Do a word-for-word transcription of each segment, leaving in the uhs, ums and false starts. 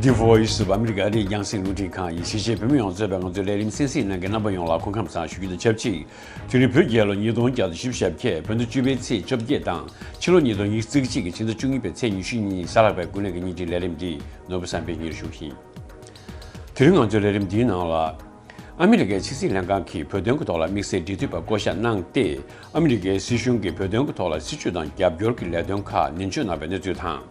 The Voice of America ཨ་རིའི་རྒྱང་སྲིང་རླུང་འཕྲིན་ཁང་ཡིན། གཞིས་བྱེས་བོད་མི་ཡོངས་གཙོས་པའི་ང་ཚོའི་ལས་རིམ་གསན་གཟིགས་གནང་མཁན་རྣམ་པ་ཡོངས་ལ་སྐུ་ཁམས་བཟང་ཞུ་རྒྱུ་དང་ཆབས་ཅིག་དེ་རིང་བོད་རྒྱལ་ལོ་ཉིས་སྟོང་བརྒྱ་དང་བཞི་བཅུ་ཞེ་བརྒྱད། བོད་ཟླ་བཅུ་པའི་ཚེས་བཅོ་བརྒྱད་དང་། ཕྱི་ལོ་ཉིས་སྟོང་ཉི་ཤུ་རྩ་གཅིག་གི་ཕྱི་ཟླ་བཅུ་གཉིས་པའི་ཚེས་ཉི་ཤུ་གཉིས། གཟའ་ལྷག་པའི་དགུན་ལས་ཀྱི་བརྙན་འཕྲིན་ལས་རིམ་འདི་ནོར་བུ་བསམ་འཕེལ་གཉིས་ཞུ་གི་ཡིན། དེ་རིང་ང་ཚོའི་ལས་རིམ་འདིའི་ནང་ལ། ཨ་མི་རི་ཀའི་ཕྱི་སྲིད་ལྷན་ཁང་གིས་བོད་དོན་གྱི་ཐོག་ལ་དམིགས་བསལ་འབྲེལ་མཐུད་པ་བསྐོ་བཞག་གནང་སྟེ། ཨ་མི་རི་ཀའི་སྲིད་གཞུང་གིས་བོད་དོན་གྱི་ཐོག་ལ་སྲིད་བྱུས་དང་རྒྱབ་སྐྱོར་གྱི་ལས་དོན་ཁག་ནན་བརྗོད་གནང་བའི་གནས་ཚུལ་དང་།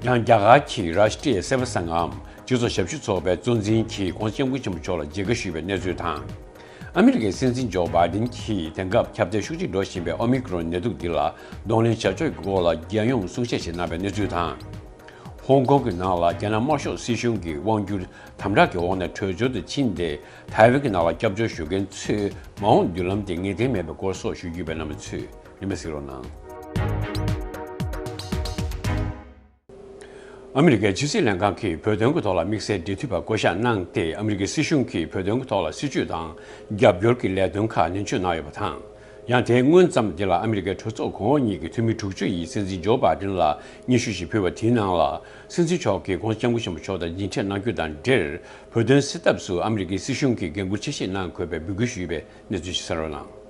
ཡང་རྒྱ་གར་གྱིས་རཱ་ཤི་ཏྲི་ཡ་སེ་ཝ་སངྒམ་སྤྱི་ཚོགས་ཞབས་ཞུ་ཚོགས་པའི་གཙོ་འཛིན་གྱིས་༸གོང་ས་༸སྐྱབས་མགོན་ཆེན་པོ་མཆོག་ལ་མཇལ་ཁ་ཞུས་པའི་གནས་ཚུལ་དང་། ཨ་མི་རི་ཀའི་སྲིད་འཛིན་ཇོ་བྷའི་ཌེན་གྱིས་དེང་སྐབས་ཁྱབ་གདལ་ཤུགས་ཆེ་འགྲོ་བཞིན་པའི་ཨོ་མི་ཀྲོན་ནད་དུག་འདི་ལ་གདོང་ལེན་བྱ་ཕྱོགས་ཀྱི་སྐོར་ལ་རྒྱལ་ཡོངས་གསུང་བཤད་ཞིག་གནང་བའི་གནས་ཚུལ་དང་། ཧོང་ཀོང་གི་ནང་ལ་རྒྱ་ནག་དམར་ཤོག་སྲིད་གཞུང་གིས་དབང་སྒྱུར་དམ་དྲག་གི་འོག་ནས་བྲོས་བྱོལ་དུ་ཕྱིན་ཏེ། ཐའེ་ཝན་གྱི་ནང་ལ་སྐྱབས་བཅོལ་ཞུ་མཁན་ཚོའི་མ་འོངས་མདུན་ལམ་དེ་ངེས་གཏན་མེད་པའི་སྐོར་སོགས་ཞུ་རྒྱུ་ཡོད་པའི་རྣམ་པ་ཚོས་རིམ་པས་གཟིགས་རོགས་གནང་། ཨ་མི་རི་ཀའི་ཕྱི་སྲིད་ལྷན་ཁང་གིས་བོད་དོན་གྱི་ཐོག་ལ་དམིགས་བསལ་འབྲེལ་མཐུད་པ་བསྐོ་གཞག་གནང་སྟེ། ཨ་མི་རི་ཀའི་སྲིད་གཞུང་གིས་བོད་དོན་གྱི་ཐོག་ལ་སྲིད་བྱུས་དང་རྒྱབ་སྐྱོར་གྱི་ལས་དོན་ཁག་ནན་བརྗོད་གནང་ཡོད་པ་དང་། ཡང་དེའི་སྔོན་ཙམ་འདི་ལ་ཨ་མི་རི་ཀའི་གྲོས་ཚོགས་གོང་འོག་གཉིས་ཀྱི་འཐུས་མི་དྲུག་ཅུ་ཡིས་སྲིད་འཛིན་ཇོ་བྷའི་ཌེན་ལ་སྙན་ཞུ་ཞིག་ཕུལ་བ་དེའི་ནང་ལ། སྲིད་འཛིན་མཆོག་གིས་༸གོང་ས་༸སྐྱབས་མགོན་ཆེན་པོ་མཆོག་དང་མཇལ་འཕྲད་གནང་རྒྱུ་དང་འབྲེལ། བོད་དོན་སེལ་ཐབས་སུ་ཨ་མི་རི་ཀའི་སྲིད་གཞུང་གིས་འགན་འཁུར་ཆེ་བཞེས་གནང་དགོས་པའི་འབོད་སྐུལ་ཞུས་པའི་གནས་ཚུལ་ཞིག་གསན་རོགས་གནང་།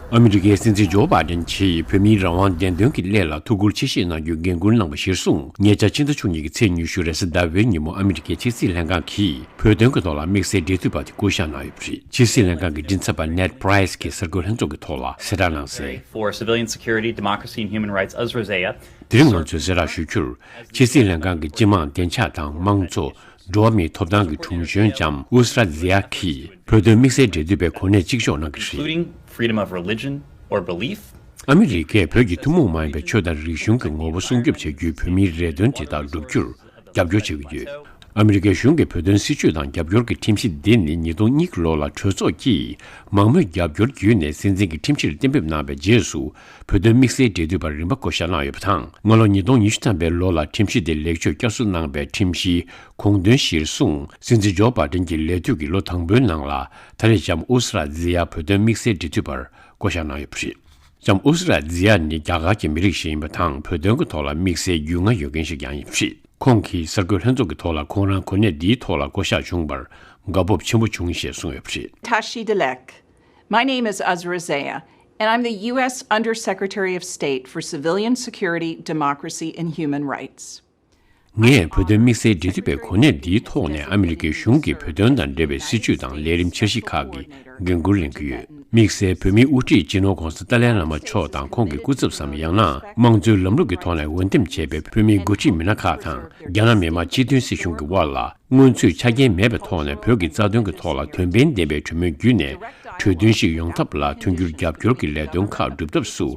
ཨ་མི་རི་ཀའི་སྲིད་འཛིན་ཇོ་བྷའི་ཌེན་གྱིས་བོད་མིའི་རང་དབང་བདེན་དོན་གྱི་སླད་ལ་ཐུགས་ཁུར་ཆེ་བཞེས་གནང་རྒྱུའི་འགན་འཁུར་གནང་བ་གཞིར་བཟུང་། ཉེ་ཆར་ཕྱི་ཟླ་བཅུ་གཉིས་ཀྱི་ཚེས་ཉི་ཤུ་རེས་གཟའ་ཟླ་བའི་ཉིན་མོ་ཨ་མི་རི་ཀའི་ཕྱི་སྲིད་ལྷན་ཁང་གིས་བོད་དོན་གྱི་ཐོག་ལ་དམིགས་བསལ་འབྲེལ་མཐུད་པ་དེ་བསྐོ་གཞག་གནང་ཡོད་པ་རེད། ཕྱི་སྲིད་ལྷན་ཁང་གི་མགྲིན་ཚབ་པ་ནེད་པ་རའི་སི་གིས་གསར་འགོད་ལྷན་ཚོགས་ཀྱི་ཐོག་ལ་གསལ་བསྒྲགས་གནང་གསལ། For civilian security, democracy and human rights, Uzra Zeya. དེ་རིང་ང་ཚོས་གསལ་བསྒྲགས་ཞུ་རྒྱུར། ཕྱི་སྲིད་ལྷན་ཁང་གི་སྤྱི་དམངས་བདེ་འཇགས་དང་དམངས་གཙོ། འགྲོ་བ་མིའི་ཐོབ་ཐང་གི་དྲུང་གཞོན་ལྕམ་ཨུ་སི་ར་ཛི་ཡ་གིས་བོད་དོན་དམིགས་བསལ་འབྲེལ་མཐུད་པའི་གོ་གནས་གཅིག་ལྕོགས་གནང་གི་རེད། Including freedom of religion or belief. ཨ་མི་རི་ཀས་བོད་ཀྱི་ཐུན་མོང་མ་ཡིན་པའི་ཆོས་དང་རིག་གཞུང་གི་ངོ་བོ་སྲུང་སྐྱོབ་བྱ་རྒྱུའི་བོད་མིའི་རེ་འདུན་དེ་དག་བསྒྲུབ་རྒྱུར་རྒྱབ་སྐྱོར་བྱེད་ཀྱི་ཡོད། ཨ་མི་རི་ཀའི་གཞུང་གི་བོད་དོན་སྲིད་བྱུས་དང་རྒྱབ་སྐྱོར་གྱི་ཁྲིམས་གཞི་འདི་ནི་ཉིས་སྟོང་གཉིས་ལོ་ལ་གྲོས་ཚོགས་ཀྱིས་མང་མོས་རྒྱབ་སྐྱོར་བརྒྱུད་ནས་སྲིད་འཛིན་གྱི་ཁྲིམས་གཞིར་གཏན་འབེབས་གནང་བའི་རྗེས་སུ། བོད་དོན་དམིགས་བསལ་འབྲེལ་མཐུད་པར་རིམ་པ་བསྐོ་བཞག་གནང་ཡོད་པ་དང་། སྔ་ལོ་ཉིས་སྟོང་ཉི་ཤུ་ཐམ་པའི་ལོ་ལ་ཁྲིམས་གཞི་དེ་ལེགས་བཅོས་བསྐྱར་གསོ་གནང་བའི་ཁྲིམས་གཞིའི་དགོངས་དོན་གཞིར་བཟུང་། སྲིད་འཛིན་ཇོ་བྷའི་ཌེན་གྱི་ལས་དུས་ཀྱི་ལོ་དང་པོའི་ནང་ལ། ད་རེས་ལྕམ་ཨུ་སི་ར་ཛི་ཡ་བོད་དོན་དམིགས་བསལ་འབྲེལ་མཐུད་པར་བསྐོ་གཞག་གནང་ཡོད་པ་རེད། ལྕམ་ཨུ་སི་ར་ཛི་ཡ་ནི་རྒྱ་གར་གྱི་མི་རིགས་ཤིག་ཡིན་པ་དང་། བོད་དོན་གྱི་ཐོག་ལ་དམིགས་བསལ་རྒྱུས་མངའ་ཡོད་མཁན་ཞིག་ཀྱང་ཡིན་པ་རེད། ཁོང་གིས་གསར་འགོད་ལྷན་ཚོགས་ཀྱི་ཐོག་ལ་ཁོང་རང་གོ་གནས་འདིའི་ཐོག་ལ་བསྐོ་གཞག་བྱུང་བར་དགའ་སྤོབས་ཆེན་པོ་བྱུང་ཞེས་གསུངས་ཡོད་པ་རེད། Tashi Delek. My name is Uzra Zeya, and I'm the U S Undersecretary of State for Civilian Security, Democracy, and Human Rights. ངས་བོད་དོན་དམིགས་བསལ་འབྲེལ་མཐུད་པའི་གོ་གནས་འདིའི་ཐོག་ནས་ཨ་མི་རི་ཀའི་གཞུང་གིས་བོད་དོན་དང་འབྲེལ་བའི་སྲིད་བྱུས་དང་ལས་རིམ་འཆར་གཞི་ཁག་གི་འགན་འཁུར་ལེན་གྱི་ཡོད། དམིགས་བསལ་བོད་མིའི་དབུ་ཁྲིད་སྤྱི་ནོར་༸གོང་ས་ཏཱ་ལའི་བླ་མ་མཆོག་དང་ཁོང་གི་སྐུ་ཚབ་ཟམ་པ། ཡང་ན་དམངས་གཙོའི་ལམ་ལུགས་ཀྱི་ཐོག་ནས་འོས་འདེམས་བྱས་པའི་བོད་མིའི་འགོ་ཁྲིད་མི་སྣ་ཁག་དང་། རྒྱ་ནག་མི་དམངས་སྤྱི་མཐུན་སྲིད་གཞུང་གི་དབར་ལ། སྔོན་ཚུད་ཆ་རྐྱེན་མེད་པའི་ཐོག་ནས་བོད་ཀྱི་རྩ་དོན་གྱི་ཐོག་ལ་དོན་ཕན་ལྡན་པའི་གྲོས་མོལ་བརྒྱུད་ནས་གྲོས་མཐུན་ཞིག་ཡོང་ཐབས་ལ་མཐུན་འགྱུར་རྒྱབ་སྐྱོར་གྱི་ལས་དོན་ཁག་སྒྲུབ་ཐབས་སུ་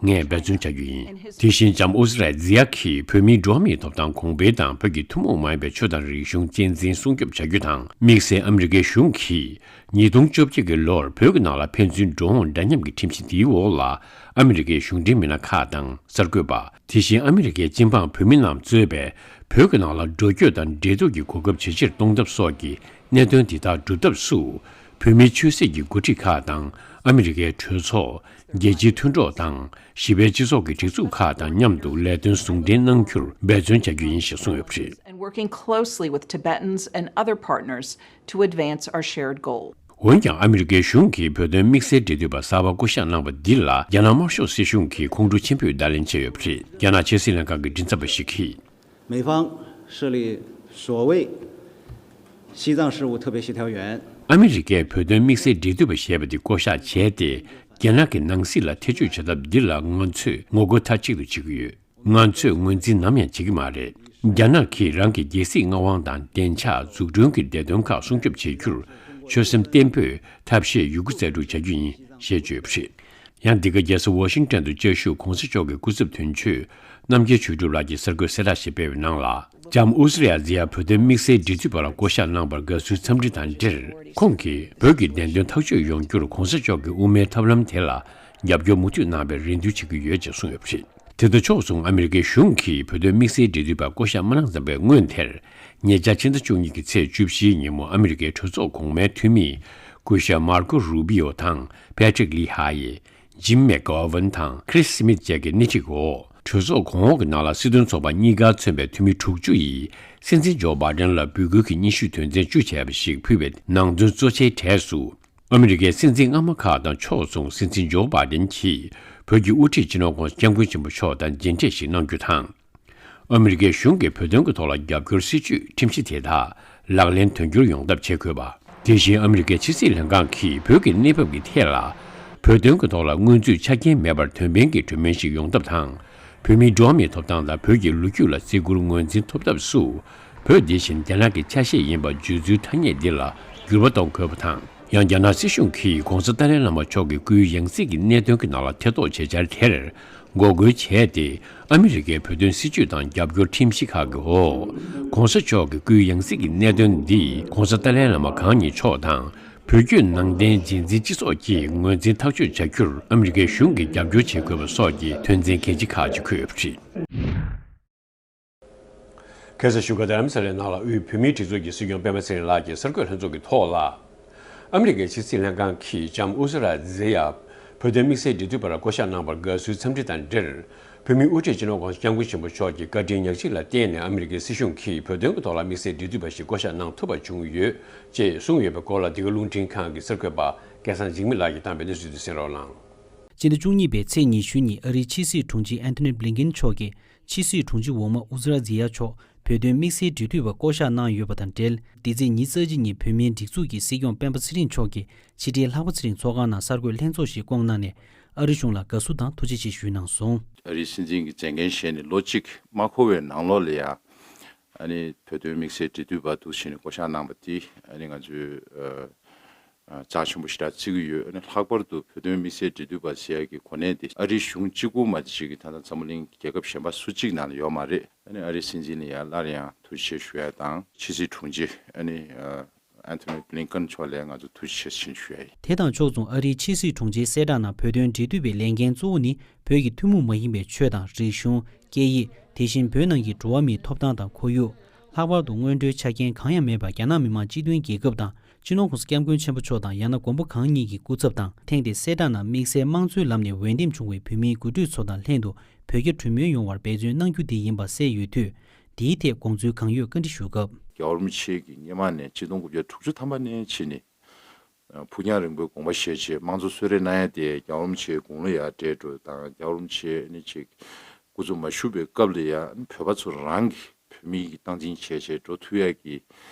ངས་འབད་བརྩོན་བྱ་རྒྱུ་ཡིན། དེ་བཞིན་ལྕམ་ཨུ་སི་ར་ཛི་ཡ་གིས་བོད་མིའི་འགྲོ་བ་མིའི་ཐོབ་ཐང་གོང་འཕེལ་དང་བོད་ཀྱི་ཐུན་མོང་མ་ཡིན་པའི་ཆོས་དང་རིག་གཞུང་གཅེས་འཛིན་སྲུང་སྐྱོབ་བྱ་རྒྱུ་དང་། དམིགས་བསལ་ཨ་མི་རི་ཀའི་གཞུང་གིས་ཉིས་སྟོང་བཅོ་བརྒྱད་ཀྱི་ལོར་བོད་ཀྱི་ནང་ལ་ཕན་ཚུན་འགྲོ་འོང་འདྲ་མཉམ་གྱི་ཁྲིམས་གཞི་འདིའི་འོག་ལ་ཨ་མི་རི་ཀའི་གཞུང་འབྲེལ་མི་སྣ་ཁག་དང་གསར་འགོད་པ། དེ་བཞིན་ཨ་མི་རི་ཀའི་སྤྱི་འབངས་བོད་མི་རྣམས་གཙོས་པའི་བོད་ཀྱི་ནང་ལ་འགྲོ་སྐྱོད་དང་འབྲེལ་གཏུག་གི་གོ་སྐབས་ཇེ་ཆེར་གཏོང་ཐབས་སོགས་ཀྱི་གནད་དོན་དེ་དག་སྒྲུབ་ཐབས་སུ། བོད་མིའི་ཆོས་སྲིད་ཀྱི་འགོ་ཁྲིད་ཁག་དང་ཨ་མི་རི་ཀའི་གྲོས་ཚོགས། རྒྱལ་སྤྱིའི་མཐུན་གྲོགས་དང་། ཞི་བའི་སྤྱི་ཚོགས་ཀྱི་སྒྲིག་འཛུགས་ཁག་དང་མཉམ་དུ་ལས་དོན་ཟུང་འབྲེལ་གནང་རྒྱུར་འབད་བརྩོན་བྱ་རྒྱུ་ཡིན་ཞེས་གསུངས་ཡོད་པ་རེད། And working closely with Tibetans and other partners to advance our shared goal. འོན་ཀྱང་ཨ་མི་རི་ཀའི་གཞུང་གིས་བོད་དོན་དམིགས་བསལ་འབྲེལ་མཐུད་པ་གསར་པ་བསྐོ་གཞག་གནང་བ་འདི་ལ་རྒྱ་ནག་དམར་ཤོག་སྲིད་གཞུང་གིས་ཁོང་ཁྲོ་ཆེན་པོས་བརྡ་ལན་བྱས་ཡོད་པ་རེད། རྒྱ་ནག་ཕྱི་སྲིད་ལྷན་ཁང་གི་མགྲིན་ཚབ་པ་ཞིག་གིས། 美方设立所谓西藏事务特别协调员。 ཨ་མི་རི་ཀས་བོད་དོན་དམིགས་བསལ་འབྲེལ་མཐུད་པ་ཞེས་པ་དེ་བསྐོ་གཞག་བྱས་ཏེ། རྒྱ་ནག་གི་ནང་སྲིད་ལ་ཐེ་བྱུས་བྱ་ཐབས་འདི་ལ་ང་ཚོས་ངོ་རྒོལ་མཐའ་གཅིག་ཏུ་བྱེད་ཀྱི་ཡོད། ང་ཚོས་ངོས་འཛིན་ནམ་ཡང་བྱེད་ཀྱི་མ་རེད། རྒྱ་ནག་གིས་རང་གི་རྒྱལ་སྲིད་མངའ་དབང་དང་བདེ་འཇགས་འཛུགས་སྐྲུན་གྱི་བདེ་དོན་ཁག་སྲུང་སྐྱོབ་བྱེད་རྒྱུར་ཆོད་སེམས་བརྟན་པོས་ཐབས་ཤེས་ཡོད་རྒུ་རྩལ་སྤྲུགས་བྱ་རྒྱུ་ཡིན་ཞེས་བརྗོད་པ་རེད། ཡང་འདི་ག་རྒྱལ་ས་ཝ་ཤིང་ཏོན་དུ་བཅའ་བཞུགས་གོང་ས་མཆོག་གི་སྐུ་ཚབ་དོན་གཅོད་རྣམ་རྒྱལ་ཆོས་གྲུབ་ལགས་ཀྱིས་གསར་འགོད་གསལ་བསྒྲགས་ཤིག་སྤེལ་བའི་ནང་ལ། ལྕམ་ཨུ་སི་རི་ཡ་ཛི་ཡ་བོད་དོན་དམིགས་བསལ་འབྲེལ་མཐུད་པ་ལ་བསྐོ་གཞག་གནང་བར་དགའ་བསུའི་འཚམས་འདྲི་དང་འབྲེལ། ཁོང་གིས་བོད་ཀྱི་བདེན་དོན་ཐག་གཅོད་ཡོང་རྒྱུར་གོང་ས་མཆོག་གི་དབུ་མའི་ཐབས་ལམ་དེ་ལ་རྒྱབ་སྐྱོར་མུ་མཐུད་གནང་བའི་རེ་འདུན་བྱེད་ཀྱི་ཡོད་ཅེས་གསུངས་ཡོད་པ་རེད། དེ་དང་ཕྱོགས་མཚུངས་ཨ་མི་རི་ཀའི་གཞུང་གིས་བོད་དོན་དམིགས་བསལ་འབྲེལ་མཐུད་པ་བསྐོ་གཞག་མ་གནང་ཙམ་པའི་སྔོན་དེར། ཉེ་ཆར་ཕྱི་ཟླ་བཅུ་གཉིས་ཀྱི་ཚེས་བཅུ་བཞིའི་ཉིན་མོ་ཨ་མི་རི་ཀའི་གྲོས་ཚོགས་གོང་མའི་འཐུས་མི་སྐུ་ཞབས་མར་ཀོ་རུ་བི་ཡོ་དང་ཕེ་ཁྲིག་ལི་ཧ་ཡེ། ཇིམ་མེག་གྷོ་ཝན་དང་ཁྲིས་སི་མིད་བཅས་ཀྱི་སྣེ་ཁྲིད་འོག་གྲོས་ཚོགས་གོང་འོག་གི་ནང་ལ་སྲིད་དོན་ཚོགས་པ་གཉིས་ཀར་མཚོན་པའི་འཐུས་མི་དྲུག་ཅུ་ཡིས་ སྲིད་འཛིན་ཇོ་བྷའི་ཏན་ལ་འབོད་སྐུལ་གྱི་སྙན་ཞུ་དོན་ཚན་བཅུ་བྱས་པ་ཞིག་ཕུལ་བའི་ནང་དོན་གཙོ་ཆེའི་གྲས་སུ། ཨ་མི་རི་ཀའི་སྲིད་འཛིན་སྔ་མ་ཁག་དང་ཕྱོགས་མཚུངས་སྲིད་འཛིན་ཇོ་བྷའི་ཏན་གྱིས་བོད་ཀྱི་དབུ་ཁྲིད་སྤྱི་ནོར་༸གོང་ས་༸སྐྱབས་མགོན་ཆེན་པོ་མཆོག་དང་མཇལ་འཕྲད་ཞིག་གནང་རྒྱུ་དང་། ཨ་མི་རི་ཀའི་གཞུང་གིས་བོད་དོན་གྱི་ཐོག་ལ་རྒྱབ་སྐྱོར་སྲིད་ཇུས་ཁྲིམས་གཞི་དེ་དག་ལག་ལེན་དོན་འཁྱོལ་ཡོང་ཐབས་བྱེད་དགོས་པ། དེ་བཞིན་ཨ་མི་རི་ཀའི་ཕྱི་སྲིད་ལྷན་ཁང་གིས་བོད་ཀྱི་གནས་བབ་ཀྱི་ཐད་ལ། བོད་དོན་གྱི་ཐོག་ལ་སྔོན་ཚུད་ཆ་རྐྱེན་མེད་པར་དོན་ཕན་གྱི་གྲོས་མོལ་ཞིག་ཡོང་ཐབས་དང་། བོད་མིའི་འགྲོ་བ་མིའི་ཐོབ་ཐང་དང་བོད་ཀྱི་ལོ་རྒྱུས་ལ་བརྩི་བཀུར་ངོས་འཛིན་ཐོབ་ཐབས་སུ། བོད་འདི་བཞིན་རྒྱ་ནག་གི་ཆ་ཤས་ཡིན་པ་བརྗོད་ཚུལ་ཐ་སྙད་འདི་ལ་འགྱུར་བ་གཏོང་དགོས་པ་དང་། ཡང་རྒྱ་ནག་སྲིད་གཞུང་གིས་༸གོང་ས་ཏཱ་ལའི་བླ་མ་མཆོག་གི་སྐུའི་ཡང་སྲིད་ཀྱི་གནད་དོན་གྱི་ནང་ལ་ཐེ་གཏོགས་བྱེད་འཆར་དེར་འགོག་རྒོལ་བྱས་ཏེ། ཨ་མི་རི་ཀའི་བོད་དོན་སྲིད་ཇུས་དང་རྒྱབ་སྐྱོར་ཁྲིམས་གཞི་ཁག་གི་འོག ༸གོང་ས་མཆོག་གི་སྐུའི་ཡང་སྲིད་ཀྱི་གནད་དོན་འདིས་༸གོང་ས་ཏཱ་ལའི་བླ་མ་གང་ཉིད་མཆོག་དང་། བོད་བརྒྱུད་ནང་བསྟན་རྗེས་འཛིན་སྤྱི་ཚོགས་ཀྱིས་ངོས་འཛིན་ཐག་གཅོད་བྱ་རྒྱུར་ཨ་མི་རི་ཀའི་གཞུང་གིས་རྒྱབ་སྐྱོར་བྱེད་དགོས་པ་སོགས་ཀྱི་དོན་ཚན་གལ་ཆེ་ཁག་ཅིག་འཁོད་ཡོད་པ་རེད། ཁ་སང་བཞུགས་སྒར་རྡ་རམ་ས་ལའི་ནང་ལ་དབུས་བོད་མིའི་སྒྲིག་འཛུགས་ཀྱི་སྲིད་སྐྱོང་སྤེན་པ་ཚེ་རིང་ལགས་ཀྱིས་གསར་འགོད་ལྷན་ཚོགས་ཀྱི་ཐོག་ལ། ཨ་མི་རི་ཀའི་ཕྱི་སྲིད་ལྷན་ཁང་གིས་ལྕམ་ཨུ་ཟུ་ར་ཛེ་ཡ་བོད་དོན་དམིགས་བསལ་འབྲེལ་མཐུད་པར་བསྐོ་གཞག་གནང་བར་དགའ་བསུའི་འཚམས་འདྲི་དང་འབྲེལ། བོད་མིའི་དབུ་ཁྲིད་སྤྱི་ནོར་༸གོང་ས་༸སྐྱབས་མགོན་ཆེན་པོ་མཆོག་གི་བཀའ་དྲིན་ཉག་གཅིག་ལ་བརྟེན་ནས་ཨ་མི་རི་ཀའི་སྲིད་གཞུང་གིས་བོད་དོན་གྱི་ཐོག་ལ་དམིགས་བསལ་འབྲེལ་མཐུད་པ་ཞིག་བསྐོ་གཞག་གནང་ཐུབ་པ་བྱུང་ཡོད་ཅེས་གསུངས་ཡོད་པའི་སྐོར་ལ། འདི་ག་རླུང་འཕྲིན་ཁང་གི་གསར་འགོད་པ་སྐལ་བཟང་འཇིགས་མེད་ལགས་ཀྱིས་བཏང་བའི་གནས་ཚུལ་དེ་གསན་རོགས་གནང་། སྤྱི་ཟླ་བཅུ་གཉིས་པའི་ཚེས་ཉི་ཤུ་ཉིན་ཨ་རིའི་ཕྱི་སྲིད་དྲུང་ཆེ་ཨན་ཐོ་ནི་བྷི་ལིན་ཀེན་མཆོག་གིས་ཕྱི་སྲིད་དྲུང་ཆེ་འོག་མ་ཨུ་ཛི་ར་ཛི་ཡ་མཆོག་བོད་དོན་དམིགས་བསལ་འབྲེལ་མཐུད་པ་བསྐོ་གཞག་གནང་ཡོད་པ་དང་འབྲེལ། འདི་ཚེས་ཉི་ཤུ་རྩ་གཅིག་ཉིན་བོད་མིའི་སྒྲིག་འཛུགས་ཀྱི་སྲིད་སྐྱོང་སྤེན་པ་ཚེ་རིང་མཆོག་གིས་ཕྱི་དྲིལ་ལྷག་པ་ཚེ་རིང་ཚོགས་ཁང་ནང་གསར་འགོད་ལྷན་ཚོགས་ཤིག་བསྐོངས་གནང་ནས། ཨ་རི་གཞུང་ལ་དགའ་བསུ་དང་ཐུགས་རྗེ་ཆེ་ཞུས་གནང་སོང་། ཨ་རིའི་སྲིད་འཛིན་གྱི་མཛད་འགན་བཞེས་ནས་ལོ་གཅིག་མ་འཁོར་བའི་ནང་ལོགས་ལ་ཡ། ཨ་ནི་བོད་དོན་དམིགས་བསལ་འབྲེལ་མཐུད་པ་འདུག་བྱས་ནས་བསྐོ་གཞག་གནང་པ་དེ་ཨ་ནི་ང་ཚོས་ཨ་ཨ་རྩ་ཆེན་པོ་ཞེ་དྲག་བརྩི་གི་ཡོད། ཨ་ནི་ལྷག་པར་དུ་བོད་དོན་དམིགས་བསལ་འབྲེལ་མཐུད་པ་ཟེར་ཡག་གི་གོ་གནས་དེ་ཨ་རིའི་གཞུང་གཅིག་པུ་མ་གཏོགས་ཅིག་གི་ད་ལྟ་འཛམ་བུ་གླིང་རྒྱལ་ཁབ་གཞན་པ་སུ་གཅིག་ནང་ལ་ཡོད་མ་རེད། ཨ་ནི་ཨ་རིའི་སྲིད་འཛིན་ལ་ཡང་སླར་ཡང་ཐུགས་རྗེ་ཆེ་ཞུ་ཡ་དང་ཕྱི་སྲིད་དྲུང་ཆེ་ཨ་ནི་ཨ་ཨན་ཐོ་ནི་བྷི་ལིན་ཀེན་མཆོག་ལ་ང་ཚོ་ཐུགས་རྗེ་ཆེ་ཞུ་ཡ་ཡིན། དེ་དང་ཕྱོགས་མཚུངས་ཨ་རིའི་ཕྱི་སྲིད་དྲུང་ཆེའི་གསལ་བསྒྲགས་ནང་བོད་དོན་འབྲེལ་མཐུད་པའི་ལས་འགན་གཙོ་བོ་ནི་བོད་ཀྱི་ཐུན་མོང་མ་ཡིན་པའི་ཆོས་དང་རིག་གཞུང་། སྐད་ཡིག་དེ་བཞིན་བོད་ནང་གི་འགྲོ་བ་མིའི་ཐོབ་ཐང་དང་ཁོར་ཡུག་ལྷག་པར་དུ་སྔོན་འགྲོའི་ཆ་རྐྱེན་གང་ཡང་མེད་པར་རྒྱ་ནག་མི་དམངས་སྤྱི་མཐུན་རྒྱལ་ཁབ་དང་སྤྱི་ནོར་༸གོང་ས་༸སྐྱབས་མགོན་ཆེན་པོ་མཆོག་དང་ཡང་ན་མགོན་པོ་གང་ཉིད་ཀྱི་སྐུ་ཚབ་དང་། ཐེངས་འདིའི་གསལ་བསྒྲགས་ནང་དམིགས་བསལ་དམངས་གཙོའི་ལམ་ནས་འོས་འདེམས་བྱུང་བའི་བོད་མིའི་འགོ་ཁྲིད་ཚོ་དང་ལྷན་དུ་བོད་རྒྱ་གྲོས་མོལ་ཡོང་བར་འབད་བརྩོན་གནང་རྒྱུ་དེ་ཡིན་པ་གསལ་ཡོད་དུས། འདིའི་ཐད་དགོངས་ཚུལ་གང་ཡོད་བཀའ་འདྲི་ཞུ་སྐབས། རྒྱལ་བ་རིན་པོ་ཆེ་གིས་སྔོན་མ་ནས་ཆིག་སྟོང་དགུ་བརྒྱ་དྲུག་ཅུ་ཐམ་པ་ནས་ཕྱིན་ནས། ཕུགས་རྒྱང་རིང་པོའི་དགོངས་པ་བཞེས་བྱས་དམངས་གཙོ་གསོལ་རས་གནང་ཡ་དེ་རྒྱལ་བ་རིན་པོ་ཆེའི་དགུང་ལོ་ཡར་བགྲེས་འགྲོ་དང་རྒྱལ་བ་རིན་པོ་ཆེ་ནི་ཅིག་སྐུ་ཚབ་མ་བཞུགས་པའི་སྐབས་ལ་ཡང་བོད་པ་ཚོ་རང་གིས་བོད་མི་ཡིས་སྟངས་འཛིན་བྱས་བྱས་འགྲོ་ཐུབ་ཡ་གི་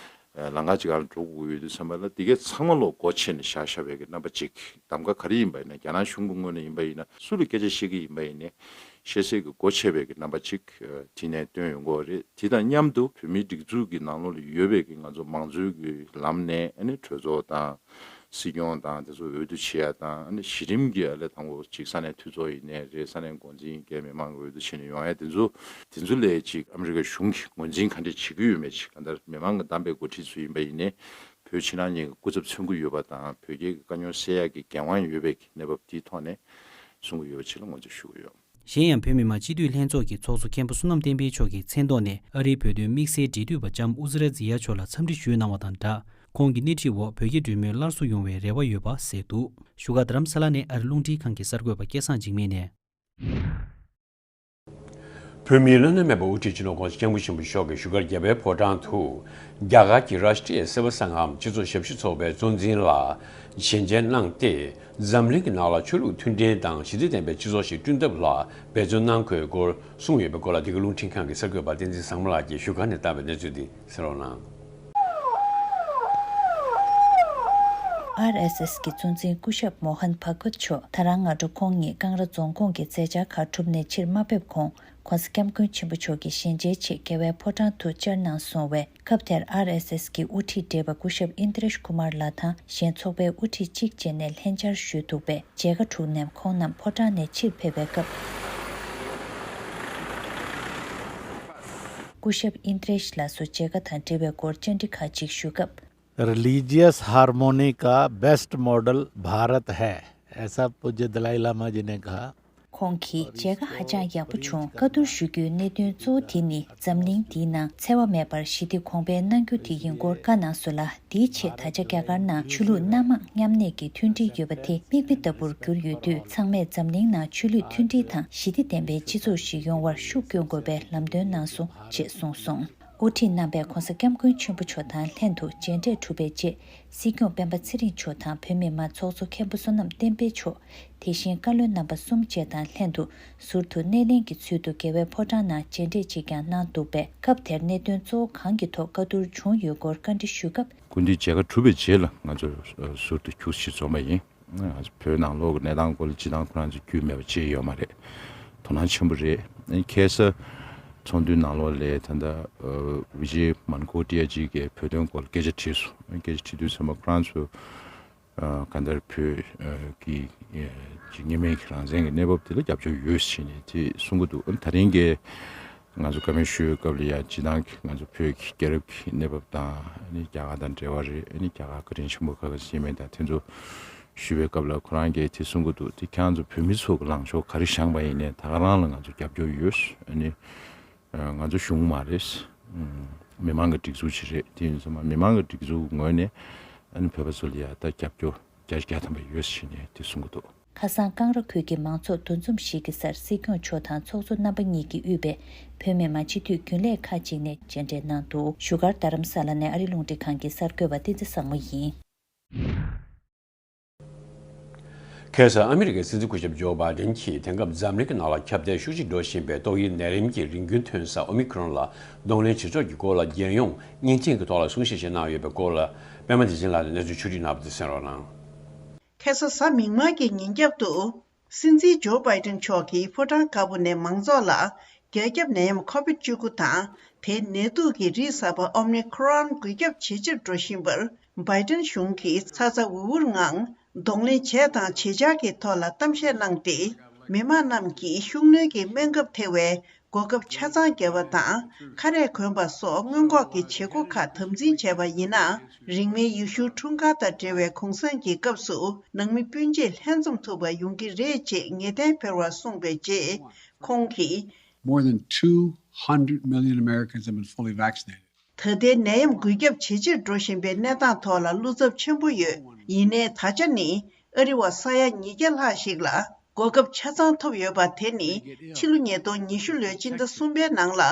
ལམ་ཁ་ཅིག་སྒང་ལ་འགྲོ་དགོས་ཀྱི་ཡོད་དུས་ཙམ་པ་ལ་འདི་གའི་ཚང་མ་ལོ་སྒོ་ཕྱེ་ནས་བཞག་བཞག་པའི་གི་རྣམ་པ་ཅིག་གདམ་ག་ག་རེ་ཡིན་པ་ཡིན་ན་རྒྱ་ནག་གཞུང་གི་ངོས་ནས་ཡིན་པ་ཡིན་ན་སུ་ལ་སྐད་ཆ་བཤད་ཀྱི་ཡིན་པ་ཡིན་ནའི་བཤད་སའི་གི་སྒོ་ཕྱེ་བའི་གི་རྣམ་པ་ཅིག་དེ་ནས་བཏོན་ཡོང་གི་ཡོད་རེད། དེ་དང་མཉམ་དུ་བོད་མིའི་སྒྲིག་འཛུགས་ཀྱི་ནང་ལོགས་ལ་ཡོད་པའི་གི་ང་ཚོ་མང་གཙོའི་གི་ལམ་ནས་ཨ་ནི་གྲོས་ཚོགས་དང་། སྲིད་སྐྱོང་དང་དེ་ཚོ་འོས་བསྡུ་བྱེད་ཡ་དང་། ཨ་ནི་གཞི་རིམ་གྱི་ཨ་ལས་དང་པོ་ཅིག་ས་གནས་འཐུས་ཚོགས་ཡིན་ནའི་རེད། ས་གནས་འགོ་འཛིན་གྱི་མི་མང་གི་འོས་བསྡུ་བྱས་ནས་ཡོང་ཡ་དེ་ཚོ་དེ་ཚོ་ལས་ཅིག་ཨ་མི་རི་ཀ་གཞུང་གིས་ངོས་འཛིན་ག་འདྲས་བྱེད་ཀྱི་ཡོད་མེད་ཅིག་གང་ལྟར་མི་མང་གིས་བདམས་པའི་འགོ་ཁྲིད་ཚོ་ཡིན་པ་ཡིན་ནའི་བོད་ཕྱི་ནང་གཉིས་ཀྱི་སྐུ་ཚབ་མཚོན་གྱི་ཡོད་པ་དང་བོད་རྒྱའི་དཀའ་རྙོག་སེལ་ཡ་གི་འགན་དབང་ཡོད་པའི་གནས་བབ་དེའི་ཐོག་ནས་གསུང་གི་ཡོད་པ་ཅིག་ལ་ངོས་འཛིན་ཞུ་གི་ཡོད། གཞན་ཡང་བོད་མི་མང་སྤྱི་འཐུས་ལྷན་ཚོགས་ཀྱི་ཚོགས་གཙོ་མཁན་པོ་བསོད་ནམས་བསྟན་འཕེལ་མཆོག་གིས་མཚན་ཐོག་ནས་ཨ་རིའི་བོད་དོན་དམིགས་བསལ་འབྲེལ་མཐུད་པ་ལྕམ་ཨུ་ཛི་ར་ཛི་ཡ་མཆོག་ལ་འཚམས་འདྲི་ཞུས་གནང་བ་དང་སྦྲགས། ཁོང་གི་སྣེ་ཁྲིད་འོག་བོད་རྒྱ་གྲོས་མོལ་སླར་གསོ་ཡོང་བའི་རེ་བ་ཡོད་པ་གསལ་འདུག་བཞུགས་སྒར་རྡ་རམ་ས་ལ་ནས་ཨ་རི་རླུང་འཕྲིན་ཁང་གི་གསར་འགོད་པ་སྐལ་བཟང་འཇིགས་མེད་ནས། བོད་མིའི་བླ་ན་མེད་པ་དབུ་ཁྲིད་སྤྱི་ནོར་༸གོང་ས་༸སྐྱབས་མགོན་ཆེན་པོ་མཆོག་གིས་བཞུགས་སྒར་རྒྱལ་བའི་ཕོ་བྲང་དུ། རྒྱ་གར་གྱི་Rashtriya Seva Sangham སྤྱི་ཚོགས་ཞབས་ཞུ་ཚོགས་པའི་གཙོ་འཛིན་ལ། ཞལ་མཇལ་གནང་སྟེ། འཛམ་གླིང་གི་ནང་ལ་ཆོས་ལུགས་མཐུན་སྒྲིལ་དང་ཞི་བདེ་ལྡན་པའི་སྤྱི་ཚོགས་ཤིག་བསྐྲུན་ཐབས་ལ་འབད་བརྩོན་གནང་དགོས་སྐོར་གསུངས་ཡོད་པའི་སྐོར་ལ། འདི་ག་རླུང་འཕྲིན་ཁང་གི་གསར་འགོད་པ་བསྟན་འཛིན་བཟང་མོ་ལགས་ཀྱིས་བཞུགས་སྒར་ནས་བཏང་བའི་གནས་ཚུལ་འདི་གསན་རོགས་གནང་། ཨར་ཨེས་ཨེས་ཀྱི་གཙོ་འཛིན་སྐུ་ཞབས་མོ་ཧན་བྷ་ག་ཝད་མཆོག་ད་རང་སྔ་དྲོ་ཁོང་ཉིད་ཀང་ར་རྫོང་ཁོངས་ཀྱི་མཛད་འཆར་ཁག་གྲུབ་ནས་ཕྱིར་མ་ཕེབས་གོང་༸གོང་ས་༸སྐྱབས་མགོན་ཆེན་པོ་མཆོག་གི་ཞལ་མཇལ་ཆེད་རྒྱལ་བའི་ཕོ་བྲང་དུ་བཅར་གནང་སོང་བས། སྐབས་དེར་ཨར་ཨེས་ཨེས་ཀྱི་དབུ་ཁྲིད་བགྲེས་པ་སྐུ་ཞབས་ཨིན་དྲེཤ་ཀུ་མར་ལགས་དང་གཞན་ཚོགས་པའི་དབུ་ཁྲིད་གཅིག་བཅས་ནས་ལྷན་བཅར་ཞུས་འདུག་པས། མཇལ་ཁ་གྲུབ་ནས་ཁོང་རྣམས་ཕོ་བྲང་ནས་ཕྱིར་ཕེབས་པའི་སྐབས། སྐུ་ཞབས་ཨིན་དྲེཤ་ལགས་སུ་མཇལ་ཁ་དང་འབྲེལ་བའི་སྐོར་བཅར་འདྲི་ཁག་ཅིག་ཞུས་སྐབས། religious harmony का best model Bharat है, ऐसा पूज्य दलाई लामा जी ने कहा। ཁོང་གིས་མཇལ་ཁ་ཧ་ཅང་ཡག་པོ་བྱུང་། བཀའ་བསྡུར་ཞུ་རྒྱུའི་གནད་དོན་གཙོ་བོ་དེ་ནི་འཛམ་གླིང་འདིའི་ནང་འཚེ་བ་མེད་པར་ཞི་བདེ་གོང་འཕེལ་གནང་རྒྱུ་དེ་ཡིན་སྐོར་བཀའ་གནང་སོང་ལ། དེའི་ཆེད་ད་ཆ་རྒྱ་གར་ནང་ཆོས་ལུགས་སྣ་མང་མཉམ་གནས་ཀྱི་མཐུན་སྒྲིལ་ཡོད་པ་དེ་མིག་དཔེ་ལྟ་བུར་གྱུར་ཡོད་དུས། ཚང་མས་འཛམ་གླིང་ནང་ཆོས་ལུགས་མཐུན་སྒྲིལ་དང་ཞི་བདེ་ལྡན་པའི་སྤྱི་ཚོགས་ཤིག་ཡོང་བར་ཤུགས་སྐྱོན་དགོས་པའི་ལམ་སྟོན་གནང་སོང་ཞེས་གསུངས་སོང་། དབུ་ཁྲིད་རྣམ་པས་༸གོང་ས་༸སྐྱབས་མགོན་ཆེན་པོ་མཆོག་དང་ལྷན་དུ་མཇལ་འཕྲད་གྲུབ་པའི་རྗེས། སྲིད་སྐྱོང་སྤེན་པ་ཚེ་རིང་མཆོག་དང་བོད་མི་མང་ཚོགས་གཙོ་མཁན་པོ་བསོད་ནམས་བསྟན་འཕེལ་མཆོག་དེ་བཞིན་བཀའ་བློན་རྣམ་པ་གསུམ་བཅས་དང་ལྷན་དུ་ཟུར་དུ་སྣེ་ལེན་གྱི་ཚུལ་དུ་རྒྱལ་བའི་ཕོ་བྲང་ནང་མཇལ་འཕྲད་ཅིག་ཀྱང་གནང་འདུག་པས། སྐབས་དེར་གནད་དོན་གཙོ་བོ་གང་གི་ཐོག་བཀའ་བསྡུར་བྱུང་ཡོད་སྐོར་བཀའ་འདྲི་ཞུས་སྐབས། སྐུ་མདུན་མཇལ་ཁ་གྲུབ་པའི་རྗེས་ལ་ང་ཚོ་ཟུར་དུ་ཁྱུག་ཙམ་འཛོམས་པ་ཡིན། ང་ཚོ་བོད་ནང་ལོགས་ཀྱི་གནས་སྟངས་སྐོར་ལ་སྤྱིར་བཏང་ཁོ་རང་ཚོ་རྒྱུས་མེད་པ་བྱས་ཡོད་མ་རེད། དོ་སྣང་ཆེན་པོ་རེད། ཁ་སང་ཚོགས་འདུའི་ནང་ལོགས་ལ་ད་ལྟ་ཝི་ཇེ་མན་ཀོ་ཏི་ཡ་ཇི་གིས་བོད་དོན་སྐོར་ལ་སྐད་ཆ་དྲིས་སོང་། སྐད་ཆ་དྲིས་དུས་ཙམ་པ་ཁོ་རང་ཚོ་གང་ལྟར་བོད་ཀྱི་ཅིག་གཉིས་སྨན་གྱི་རང་བཙན་གྱི་གནས་བབ་དེ་ལ་རྒྱབ་སྐྱོར་ཡོད་ཟེར་ནས་དེ་གསུང་གི་འདུག་ད་རིང་གི་ང་ཚོ་བཀའ་མོལ་ཞུ་བའི་སྐབས་ལ་ཡང་སྤྱིར་བཏང་གི་ང་ཚོ་བོད་ཀྱི་རྒྱལ་རབས་ཀྱི་གནས་བབ་དང་ཨ་ནི་རྒྱ་གར་དང་འབྲེལ་བ་རེད། ཨ་ནི་རྒྱ་གར་བཀའ་དྲིན་ཆེན་པོ་ག་ག་ཟེར་མིན་དང་དེ་ཚོ་ཞུ་བའི་སྐབས་ལ་ཁོ་རང་གིས་དེ་གསུང་གི་འདུག་དེ་ཁྱེད་རང་ཚོ་བོད་མི་ཚོ་གི་ལངས་ཕྱོགས་ག་རེ་བཞེངས་པ་ཡིན་ནའི་ད་ག་རང་ལ་ང་ཚོ་རྒྱབ་སྐྱོར་ཡོད། ཨ་ནི་ང་ཚོ་གཞུང་མ་རེད། མི་མང་གི་སྒྲིག་འཛུགས་ཤིག་རེད། དེ་ཡིན་ཙང་མི་མང་གི་སྒྲིག་འཛུགས་ངོས་ནས་ཨ་ནི་བོད་པ་ཚོ་ལ་ཡ་ད་རྒྱབ་སྐྱོར་བརྒྱ་ཆ་བརྒྱ་ཐམ་པ་ཡོད་ཟེར་ནས་དེ་གསུང་གི་འདུག་ཁ་སང་ཀང་ར་ཁུལ་གྱི་མང་ཚོགས་འདུ་འཛོམས་ཤིག་གི་སར་སྲིད་སྐྱོང་མཆོག་དང་ཚོགས་གཙོ་རྣམ་པ་གཉིས་ཀྱིས་དབུས་པའི་བོད་མི་མང་སྤྱི་འཐུས་རྒྱུན་ལས་ཁག་ཅིག་ནས་མཇལ་འཕྲད་གནང་འདུག་བཞུགས་སྒར་རྡ་རམ་ས་ལ་ནས་ཨ་རི་རླུང་འཕྲིན་ཁང་གི་གསར་འགོད་པ་བསྟན་འཛིན་བཟང་མོ་ཡིན། ཁ་སང་ཨ་མི་རི་ཀའི་སྲིད་འཛིན་སྐུ་ཞབས་ཇོ་བྷའི་ཌེན་གྱིས་དེང་སྐབས་འཛམ་གླིང་གི་ནང་ལ་ཁྱབ་གདལ་ཤུགས་ཆེ་འགྲོ་བཞིན་པའི་ཏོག་དབྱིབས་ནད་རིམས་ཀྱི་རིམས་རྒྱུན་ཐོན་ས་ཨོ་མི་ཁྲོན་ལ་གདོང་ལེན་བྱེད་ཕྱོགས་ཀྱི་སྐོར་ལ་རྒྱལ་ཡོངས་བརྙན་འཕྲིན་གྱི་ཐོག་ལ་གསུང་བཤད་ཞིག་གནང་ཡོད་པའི་སྐོར་ལ་པད་མ་བདེ་ཆེན་ལགས་ནས་གནས་ཚུལ་ཕྱོགས་བསྒྲིགས་གནང་བ་དེ་གསན་རོགས་གནང་། ཁ་སང་གཟའ་མིག་དམར་གྱི་ཉིན་རྒྱབ་ཏུ། སྲིད་འཛིན་ཇོ་བྷའི་ཏིན་མཆོག་གིས་ཕོ་བྲང་དཀར་པོ་ནས་མང་ཚོགས་ལ། རྒྱ་ཁྱབ་ནད་ཡམས་ཁོ་བིད་བཅུ་དགུ་དང་། དེའི་ནད་དུག་གི་རིགས་གསར་པ་ཨོ་མི་ཁྲོན་འགོས་ཁྱབ་ཇེ་ཆེར་འགྲོ་བཞིན་པར། བྷའི་ཏིན་གཞུང་གིས་ཚ་ཚ་འུར་འུར་ངང་གདོང་ལེན་བྱས་དང་བྱེད་འཆར་གྱི་ཐོག་ལ་གཏམ་བཤད་གནང་སྟེ། མི་མང་རྣམས་ཀྱིས་ཤུགས་སྣོན་གྱིས་སྨན་ཁབ་ཐེ་བའི་གོ་སྐབས་ཆ་ཚང་བརྒྱབ་པ་དང་། ཁ་རས་གོན་པ་སོགས་སྔོན་འགོག་གི་བྱེད་སྒོ་ཁག་དམ་འཛིན་བྱས་པ་ཡིན་ན། རིང་མིན་ཡེ་ཤུའི་འཁྲུངས་སྐར་དང་འབྲེལ་བའི་གུང་སེང་གི་སྐབས་སུ་ནང་མི་སྤུན་མཆེད་ལྷན་འཛོམས་ཐུབ་པ་ཡོང་གི་རེད་ཅེས་ངེས་གཏན་འཕེར་བར་གསུངས་པའི་རྗེས། ཁོང་གིས། More than two hundred million Americans have been fully vaccinated. ད་ལྟའི་ནད་ཡམས་འགོས་ཁྱབ་ཇེ་ཆེར་འགྲོ་བཞིན་པའི་གནས་སྟངས་ཐོག་ལ་བློ་འཚབ་ཆེན་པོ་ཡོད། ཡིན་ནའི་ད་ཆ་ནི་ཨ་རི་བ་ས་ཡ་ཉིས་བརྒྱ་ལྷག་ཞིག་ལ། གོ་སྐབས་ཆ་ཚང་ཐོབ་ཡོད་པ་དེ་ནི་ཕྱི་ལོ་ཉིས་སྟོང་ཉི་ཤུ་ལོའི་སྤྱི་ཟླ་གསུམ་པའི་ནང་ལ་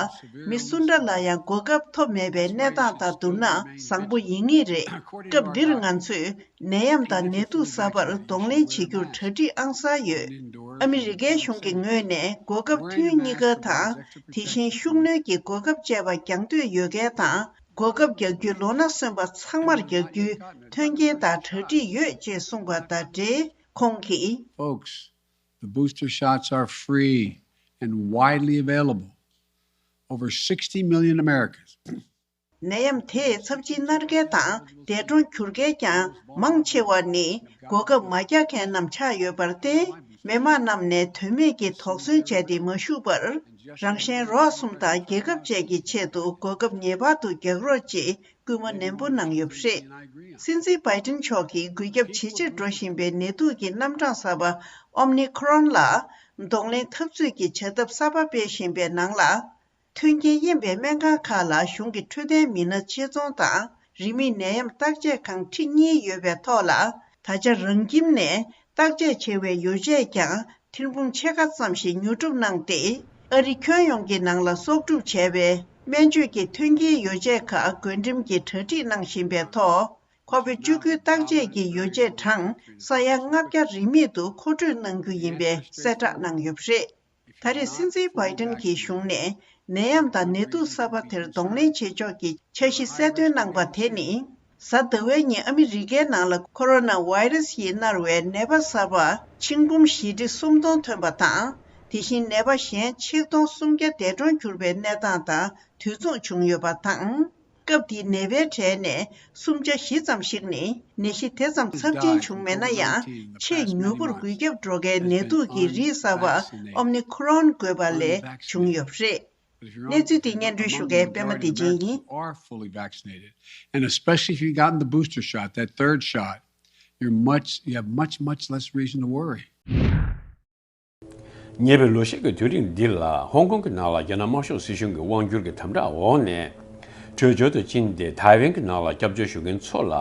མི་སུ་འདྲ་ལ་ཡང་གོ་སྐབས་ཐོབ་མེད་པའི་གནས་སྟངས་དང་བསྡུར་ན་བཟང་པོ་ཡིན་ངེས་རེད། སྐབས་འདིར་ང་ཚོས་ནད་ཡམས་དང་ནད་དུག་གསར་པར་གདོང་ལེན་བྱེད་རྒྱུར་གྲ་སྒྲིག་ཨང་གསར་ཡོད། ཨ་མི་རི་ཀའི་གཞུང་གི་ངོས་ནས་གོ་སྐབས་ཐུན་གཉིས་ཀ་དང་། དེ་བཞིན་ཤུགས་སྣོན་གྱིས་གོ་སྐབས་སྤྱད་པ་རྒྱག་འདོད་ཡོད་མཁན་དང་། གོ་སྐབས་རྒྱག་རྒྱུའི་ལོ་ན་སོན་པ་ཚང་མར་རྒྱག་རྒྱུའི་མཐུན་རྐྱེན་དང་གྲ་སྒྲིག་ཡོད་ཅེས་གསུངས་པ་དང་འབྲེལ། ཁོང་གིས། Folks, the booster shots are free and widely available. Over sixty million Americans. ནད་ཡམས་དེས་ཚབས་ཆེའི་མནར་མཁན་དང་འདས་གྲོངས་གྱུར་མཁན་ཀྱང་མང་ཆེ་བ་ནི་གོ་སྐབས་མ་རྒྱག་མཁན་རྣམས་ཆགས་ཡོད་པར་བརྟེན། མི་མང་རྣམས་ནས་དོན་མེད་ཀྱི་དོགས་ཟོན་བྱས་ཏེ་མ་བཞུགས་པར། རང་གཞན་རོགས་གསུམ་དང་རྒྱལ་ཁབ་བཅས་ཀྱི་ཆེད་དུ་གོ་སྐབས་ངེས་པར་དུ་རྒྱག་རོགས་ཅེས་སྐུལ་མ་ནན་པོ་གནང་ཡོད་པ་རེད། སྲིད་འཛིན་བྷའི་ཏིན་མཆོག་གིས་འགོས་ཁྱབ་ཇེ་ཆེར་འགྲོ་བཞིན་པའི་ནད་དུག་གི་རྣམ་གྲངས་གསར་པ་ཨོ་མི་ཁྲོན་ལ་གདོང་ལེན་འཐབ་རྩོད་ཀྱི་བྱ་ཐབས་གསར་པ་སྤེལ་བཞིན་པའི་ནང་ལ། མཐུན་རྐྱེན་དབྱེ་བའི་སྨན་ཁང་ཁག་ལ་གཞུང་གི་འཕྲོད་བསྟེན་མི་སྣ་ཆེད་རྫོང་དང་རིན་མེད་ནད་ཡམས་བརྟག་དཔྱད་ཁང་ཁྲི་གཉིས་ཡོད་པའི་ཐོག་ལ། ད་ཆ་རང་ཁྱིམ་ནས་བརྟག་དཔྱད་བྱེད་པའི་ཡོ་བྱད་ཀྱང་ཐེར་འབུམ་ཕྱེད་ཀ་ཙམ་ཞིག་ཉོ་སྒྲུབ་གནང་སྟེ། ཨ་རི་ཁྱོན་ཡོངས་ཀྱི་ནང་ལ་གསོག་སྒྲུབ་བྱས་པའི་སྨན་བཅོས་ཀྱི་མཐུན་རྐྱེན་ཡོ་བྱད་ཁག་བགོ་འགྲེམས་ཀྱིས་གྲ་སྒྲིག་གནང་བཞིན་པའི་ཐོག་ཁོ་བིད་བཅུ་དགུ་བརྟག་དཔྱད་ཀྱི་ཡོ་བྱད་གྲངས་ས་ཡ་ལྔ་བརྒྱ་རིན་མེད་དུ་མཁོ་སྤྲོད་གནང་རྒྱུ་ཡིན་པའི་གསལ་བསྒྲགས་གནང་ཡོད་པ་རེད། ད་རེས་སྲིད་འཛིན་བྷའི་ཏིན་གྱི་གཞུང་ནས་ནད་ཡམས་དང་ནད་དུག་གསར་པ་དེར་གདོང་ལེན་བྱེད་ཕྱོགས་ཀྱི་འཆར་གཞི་གསལ་སྟོན་གནང་པ་དེ་ནི། གཟའ་ཟླ་བའི་ཉིན་ཨ་མི་རི་ཀའི་ནང་ལ་ཁོ་རོ་ན་བྷའི་རུ་སི་ཡིས་མནར་བའི་ནད་པ་གསར་པ་ཆིག་འབུམ་བཞི་ཁྲི་སུམ་སྟོང་ཐོན་པ་དང་། དེ་བཞིན་ནད་པ་གཞན་ཆིག་སྟོང་སུམ་བརྒྱ་འདས་གྲོངས་གྱུར་པའི་གནས་སྟངས་དང་དུས་མཚུངས་བྱུང་ཡོད་པ་དང་། སྐབས་དེའི་ནད་པའི་གྲས་ནས་སུམ་ཆ་བཞི་ཙམ་ཞིག་ནི་ནད་གཞི་དེ་ཙམ་ཚབས་ཆེན་བྱུང་མེད་ན་ཡང་། ཆེས་མྱུར་པོར་འགོས་ཁྱབ་འགྲོ་མཁན་ནད་དུག་གི་རིགས་གསར་པ་ཨོ་མི་ཁོ་རོན་འགོས་པ་ལས་བྱུང་ཡོད་པ་རེད། གནས་ཚུལ་དེ་སྙན་སྒྲོན་ཞུ་མཁན་པད་མ་བདེ་ཆེན་ཡིན། Are fully vaccinated, and especially if you've gotten the booster shot, that third shot, you're much, you have much, much less reason to worry. ཉེ་བའི་ལོ་ཤས་ཀྱི་དུས་རིང་འདི་ལ་ཧོང་ཀོང་གི་ནང་ལ་རྒྱ་ནག་དམར་ཤོག་སྲིད་གཞུང་གི་དབང་སྒྱུར་གྱི་དམ་དྲག་འོག་ནས། བྲོས་བྱོལ་དུ་ཕྱིན་ཏེ་ཐའེ་ཝན་གྱི་ནང་ལ་སྐྱབས་བཅོལ་ཞུ་མཁན་ཚོ་ལ་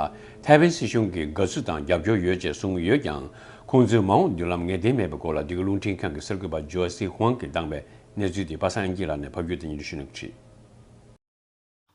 ཐའེ་ཝན་སྲིད་གཞུང་གིས་དགའ་བསུ་དང་རྒྱབ་སྐྱོར་ཡོད་ཅེས་གསུངས་ཡོད་ཀྱང་། ཁོང་ཚོའི་མ་འོངས་མདུན་ལམ་ངེས་གཏན་མེད་པའི་སྐོར་ལ་འདི་ག་རླུང་འཕྲིན་ཁང་གི་གསར་འགོད་པ་ཇོ་སི་ཧུའང་གིས་བཏང་བའི་གནས་ཚུལ་དེ་པ་སངས་དབྱངས་སྐྱིད་ལགས་ནས་ཕབ་སྒྱུར་དང་སྙན་སྒྲོན་ཞུ་གནང་གི་རེད།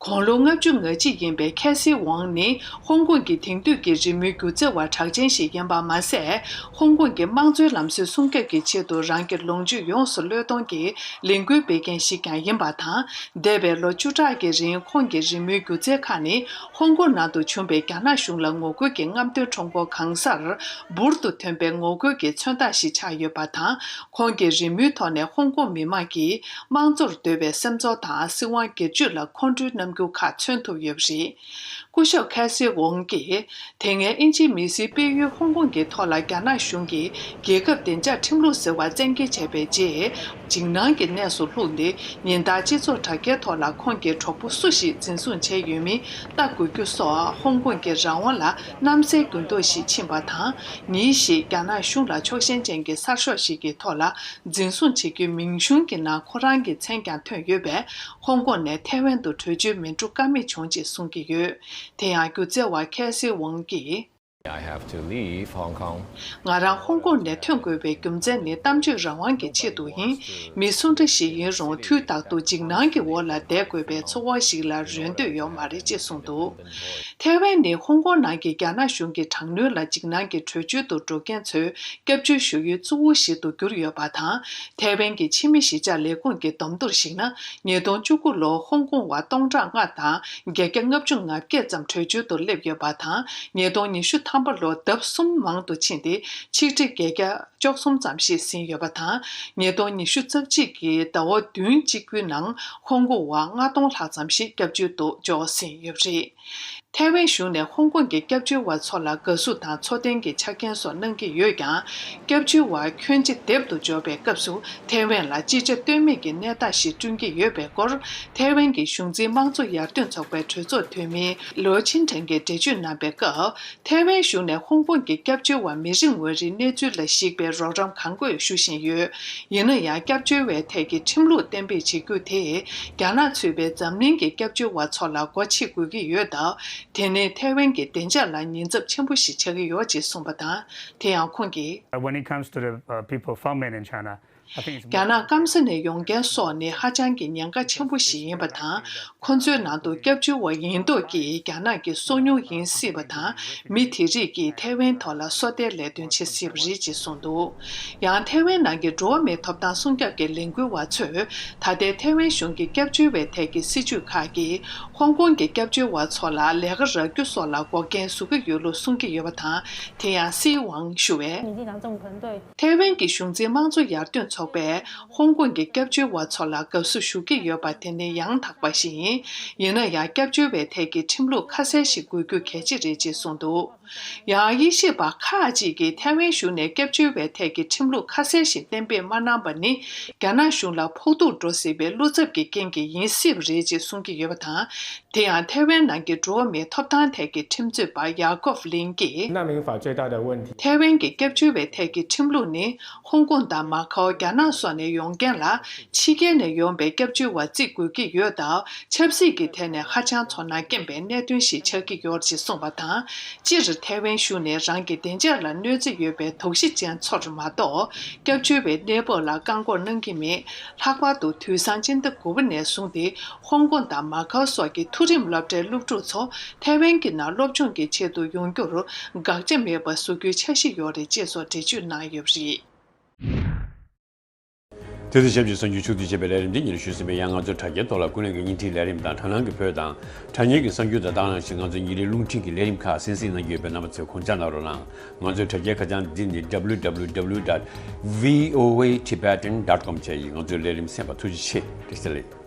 དགུང་ལོ་ལྔ་བཅུ་ང་གཅིག་ཡིན་པའི་ཁེ་སི་ཝང་ནི་ཧོང་ཀོང་གི་དེང་དུས་ཀྱི་རི་མོའི་སྒྱུ་རྩལ་བ་གྲགས་ཅན་ཞིག་ཡིན་པ་མ་ཟད། ཧོང་ཀོང་གི་དམངས་གཙོའི་ལམ་སྲོལ་སྲུང་སྐྱོབ་ཀྱི་ཆེད་དུ་རང་གི་ལོངས་སྤྱོད་ཡོངས་སུ་བློས་གཏོང་གིས་ལས་འགུལ་སྤེལ་མཁན་ཞིག་ཀྱང་ཡིན་པ་དང་། འདས་པའི་ལོ་བཅུ་ཕྲག་གི་རིང་ཁོང་གི་རི་མོའི་སྒྱུ་རྩལ་ཁག་ནི་ཧོང་ཀོང་ནང་དུ་བྱུང་བའི་རྒྱ་ནག་གཞུང་ལ་ངོ་རྒོལ་གྱི་རྔམ་སྟོན་ཁྲོམ་སྐོར་གང་སར་འབུར་དུ་ཐོན་པའི་ངོ་རྒོལ་གྱི་མཚོན་རྟགས་ཤིག་ཆགས་ཡོད་པ་དང་། ཁོང་གི་རི་མོའི་ཐོག་ནས་ཧོང་ཀོང་མི་མང་གིས་དམངས་གཙོར་འདོད་པའི་སེམས་ཚོར་དང་། སྲིད་དབང་སྒེར་གཅོད་ལ་ཁོང་ཁྲོའི་རྣམ་འགྱུར་ཁག་མཚོན་ཐུབ་ཡོད་པ་རེད། སྐུ་ཞབས་ཁེ་སི་ཝོང་གིས། དེ་སྔའི་དབྱིན་ཇིའི་མི་སེར་སྤེལ་ཡུལ་ཧོང་ཀོང་གི་ཐོག་ལ་རྒྱ་ནག་གཞུང་གིས་རྒྱལ་ཁབ་བདེ་འཇགས་ཁྲིམས་ལུགས་ཟེར་བ་བཙན་འགེལ་བྱས་པའི་རྗེས། འཇིགས་སྣང་གི་གནས་སུ་ལྷུང་སྟེ། ཉིན་ལྟར་སྤྱི་ཚོགས་དྲ་རྒྱའི་ཐོག་ལ་ཁོང་གི་གྲོགས་པོ་སུ་ཞིག་འཛིན་བཟུང་བྱས་ཡོད་མིན་ལྟ་དགོས་རྒྱུ་སོགས་ཧོང་ཀོང་གི་རང་དབང་ལ་གནམ་སའི་འགྱུར་ལྡོག་ཞིག་ཕྱིན་པ་དང་། ཉིན་ཞིག་རྒྱ་ནག་གཞུང་ལ་ཕྱོགས་ཞེན་ཅན་གྱི་གསར་ཤོག་ཞིག་གི་ཐོག་ལ་འཛིན་བཟུང་བྱེད་རྒྱུའི་མིང་གཞུང་གི་ནང་ཁོ་རང་གི་མཚན་ཀྱང་ཐོན་ཡོད་པས། ཧོང་ཀོང་ནས་ཐའེ་ཝན་དུ་བྲོས་བྱོལ་མི་འགྲོ་ཀ་མེད་བྱུང་ཅེས་གསུང་གི་ཡོད། དེ་ཡང་སྒྱུ་རྩལ་བ་ཁེ་སི་ཝང་གིས། I have to leave Hong Kong. ང་རང་ཧོང་ཀོང་ནས་ཐོན་དགོས་པའི་རྒྱུ་མཚན་ནི་གཏམ་བརྗོད་རང་དབང་གི་ཆེད་དུ་ཡིན། མི་སུ་འདྲ་ཞིག་ཡིན་རུང་དུས་རྟག་ཏུ་འཇིགས་སྣང་གི་འོག་ལ་བསྡད་དགོས་པའི་ཚོར་བ་ཞིག་ལ་རོལ་འདོད་ཡོད་མ་རེད་ཅེས་གསུངས་འདུག། ཐའེ་ཝན་ནི་ཧོང་ཀོང་ནང་གི་རྒྱ་ནག་གཞུང་གི་དྲག་གནོན་ལ་འཇིགས་སྣང་གིས་བྲོས་བྱོལ་དུ་འགྲོ་མཁན་ཚོའི་སྐྱབས་བཅོལ་ཞུ་ཡུལ་གཙོ་བོ་ཞིག་ཏུ་གྱུར་ཡོད་པ་དང་། ཐའེ་ཝན་གྱི་ཕྱི་མི་གཞིས་ཆགས་ལས་ཁུངས་ཀྱི་བསྡོམས་ཐོར་གཞིགས་ན། ཉིས་སྟོང་བཅུ་དགུ་ལོར་ཧོང་ཀོང་བ་སྟོང་ཕྲག་ལྔ་དང་བརྒྱད་བརྒྱ་ལྔ་བཅུ་ང་བརྒྱད་ཙམ་བྲོས་བྱོལ་དུ་སླེབས་ཡོད་པ་དང་། ཉིས་སྟོང་ཉི་ཤུ་ཐམ་པ་ལོར་ལྡབ་གསུམ་མང་དུ་ཕྱིན་ཏེ། ཆིག་ཁྲི་བརྒྱད་བརྒྱ་བཅུ་གསུམ་ཙམ་ཞིག་ཟིན་ཡོད་པ་དང་། ཉིས་སྟོང་ཉི་ཤུ་རྩ་གཅིག་གི་ཟླ་བ་བདུན་གཅིག་པུའི་ནང་ཧོང་ཀོང་བ་ལྔ་སྟོང་ལྷག་ཙམ་ཞིག་སྐྱབས་བཅོལ་དུ་འབྱོར་ཟིན་ཡོད་པ་རེད། ཐའེ་ཝན་གཞུང་ནས་ཧོང་ཀོང་གི་སྐྱབས་བཅོལ་བ་ཚོ་ལ་དགའ་བསུ་དང་འཚོ་རྟེན་གྱི་ཆ་རྐྱེན་སོགས་གནང་གི་ཡོད་ཀྱང་། སྐྱབས་བཅོལ་བ་ཁྱོན་ཆེ་སྡེབ་ཏུ་འབྱོར་བའི་སྐབས་སུ་ཐའེ་ཝན་ལ་ཅི་བྱ་གཏོལ་མེད་ཀྱི་གནས་སྟངས་ཤིག་བསྐྲུན་གྱི་ཡོད་པའི་སྐོར། ཐའེ་ཝན་གྱི་གཞུང་འཛིན་དམངས་གཙོ་ཡར་ཐོན་ཚོགས་པའི་གྲོས་ཚོགས་འཐུས་མི་ལོ་ཆིན་ཁྲེང་གིས་འགྲེལ་བརྗོད་གནང་པའི་སྐབས། ཐའེ་ཝན་གཞུང་ནས་ཧོང་ཀོང་གི་སྐྱབས་བཅོལ་བ་མི་རིགས་ངོས་རིང་གནས་ཚུལ་ལ་གཞིགས་པའི་རོགས་རམ་གང་དགོས་ཞུ་བཞིན་ཡོད། ཡིན་ན་ཡང་། སྐྱབས་བཅོལ་བའི་ཐད་ཀྱི་ཁྲིམས་ལུགས་གཏན་འབེབས་བྱེད་རྒྱུ་དེས། རྒྱ་ནག་ཚུད་པའི་འཛམ་གླིང་གི་སྐྱབས་བཅོལ་བ་ཚོ་ལ་སྒོ་ཕྱེ་དགོས་ཀྱི་ཡོད་སྟབས། དེ་ནི་ཐའེ་ཝན་གྱི་བདེ་འཇགས་ལ་ཉེན་ཚབས་ཆེན་པོ་ཞིག་ཆགས་ཀྱི་ཡོད་ཅེས་གསུངས་པ་དང་། དེ་ཡང་ཁོང་གིས། When it comes to the uh, people from mainland China, I think it's རྒྱ་ནག་སྐམ་ས་ནས་ཡོང་མཁན་སོགས་ནི་ཧ་ཅང་གི་ཉེན་ཁ་ཆེན་པོ་ཞིག་ཡིན་པ་དང་། ཁོ་ཚོའི་ནང་དུ་སྐྱབས་བཅོལ་བ་ཡིན་མདོག་གིས་རྒྱ་ནག་གི་སོ་མྱུལ་ཡིན་སྲིད་པ་དང་། མི་དེ་རིགས་ཀྱིས་ཐའེ་ཝན་ཐོག་ལ་སོ་ལྟའི་ལས་དོན་བྱེད་སྲིད་པ་རེད་ཅེས་གསུངས་འདུག། ཡང་ཐའེ་ཝན་ནང་གི་འགྲོ་བ་མིའི་ཐོབ་ཐང་སྲུང་སྐྱོབ་ཀྱི་ལས་འགུལ་བ་ཚོས། ད་ལྟའི་ཐའེ་ཝན་གཞུང་གི་སྐྱབས་བཅོལ་བའི་ཐད་ཀྱི་སྲིད་ཇུས་ཁག་གིས། ཧོང་ཀོང་གི་སྐྱབས་བཅོལ་བ་ཚོ་ལ་ལས་ཀ་རག་རྒྱུ་སོགས་ལ་འགོག་རྐྱེན་བཟོ་གི་ཡོད་ལུགས་གསུང་གི་ཡོད་པ་དང་། དེ་ཡང་སྲིད་དབང་ཞུ་བས། 民进党政府可能对 ཐའེ་ཝན་གྱི་གཞུང་འཛིན་དམངས་གཙོ་ཡར་ཐོན་ཚོགས་པས་ཧོང་ཀོང་གི་སྐྱབས་བཅོལ་བ་ཚོ་ལ་དགའ་བསུ་ཞུ་གི་ཡོད་པ་དེ་ནི་ཡང་དག་པ་ཞིག་ཡིན། ཡིན་ན་ཡང་། སྐྱབས་བཅོལ་བའི་ཐད་ཀྱི་ཁྲིམས་ལུགས་ཁ་གསལ་ཞིག་དགོས་རྒྱུ་གལ་ཆེ་རེད་ཅེས་གསུངས་འདུག། ཡང་། དབྱེ་ཞིབ་པ་ཁག་ཅིག་གིས་ཐའེ་ཝན་གཞུང་ནས་སྐྱབས་བཅོལ་བའི་ཐད་ཀྱི་ཁྲིམས་ལུགས་ཁ་གསལ་ཞིག་གཏན་འབེབས་མ་གནང་པ་ནི། རྒྱ་ནག་གཞུང་ལ་ཕོག་ཐུག་འགྲོ་སྲིད་པའི་བློ་འཚབ་ཀྱི་རྐྱེན་གྱིས་ཡིན་སྲིད་པ་རེད་ཅེས་གསུང་གི་ཡོད་པ་དང་། དེ་ཡང་། ཐའེ་ཝན་ནང་གི་འགྲོ་བ་མིའི་ཐོབ་ཐང་ཐད་ཀྱི་ཁྲིམས་རྩོད་པ་ཡ་ཀོབ་ལིན་གྱིས། 难民法最大的问题。 ཐའེ་ཝན་གྱི་སྐྱབས་བཅོལ་བའི་ཐད་ཀྱི་ཁྲིམས་ལུགས་ནི། ཧོང་ཀོང་དང་མ་ཁའོ། རྒྱ་ནག་སོགས་ནས་ཡོང་མཁན་ལ། ཕྱི་རྒྱལ་ནས་ཡོང་པའི་སྐྱབས་བཅོལ་བ་བརྩི་དགོས་ཀྱི་ཡོད་སྟབས། ཆབ་སྲིད་ཀྱི་ཐད་ནས་ཧ་ཅང་ཚོར་སྣང་སྐྱེན་པའི་གནད་དོན་ཞིག་ཆགས་ཀྱི་ཡོད་ཅེས་གསུངས་པ་དང་། སྤྱིར་ཐའེ་ཝན་གཞུང་ནས་རང་གི་བདེ་འཇགས་ལ་གནོད་འཚེ་ཡོད་པའི་དོགས་གཞི་ཅན་ཚོར་མ་གཏོགས། སྐྱབས་བཅོལ་བའི་གནས་བབ་ལ་བཀག་འགོག་གནང་གི་མེད། ལྷག་པར་དུ་དུས་སང་སྤྱི་ཟླ་དགུ་པ་ནས་བཟུང་སྟེ། ཧོང་ཀོང་དང་མ་ཁའོ་སོགས་ཀྱི་མཐོ་རིམ་སློབ་གྲྭའི་སློབ་ཕྲུག་ཚོ་ཐའེ་ཝན་གྱི་ནང་སློབ་སྦྱོང་གི་ཆེད་དུ་ཡོང་རྒྱུར་དགག་བྱ་མེད་པ་བཟོ་རྒྱུའི་འཆར་གཞི་ཡོད་རེད་ཅེས་སོགས་འགྲེལ་བརྗོད་གནང་ཡོད་པ་རེད། དེ་དང་ཆབས་ཅིག་གསར་འགྱུར་ཕྱོགས་བསྡུས་བྱས་པའི་ལས་རིམ་འདི་ཉིད་ཞུས་ཟིན་པའི་ཡང་། ང་ཚོའི་དྲ་རྒྱའི་ཐོག་ལ་ཀུན་གླེང་གི་བརྙན་འཕྲིན་ལས་རིམ་དང་། དྲ་སྣང་གི་བོད་དང་དྲ་བརྙན་གྱི་གསར་འགྱུར་དང་། དེ་ནང་བཞིན་ང་ཚོའི་ཉིན་རེའི་རླུང་འཕྲིན་གྱི་ལས་རིམ་ཁག་གསན་གཟིགས་གནང་གི་ཡོད་པས། རྣམ་པ་ཚོས་དགོངས་འཇགས་གནང་རོགས་གནང་། ང་ཚོའི་དྲ་རྒྱའི་ཁ་བྱང་འདི་ནི་W W W dot V O A Tibetan dot com བྱས་ཡིན། ང་ཚོའི་ལས་རིམ་གསན་པར་ཐུགས་རྗེ་ཆེ། བཀྲ་ཤིས་བདེ་ལེགས།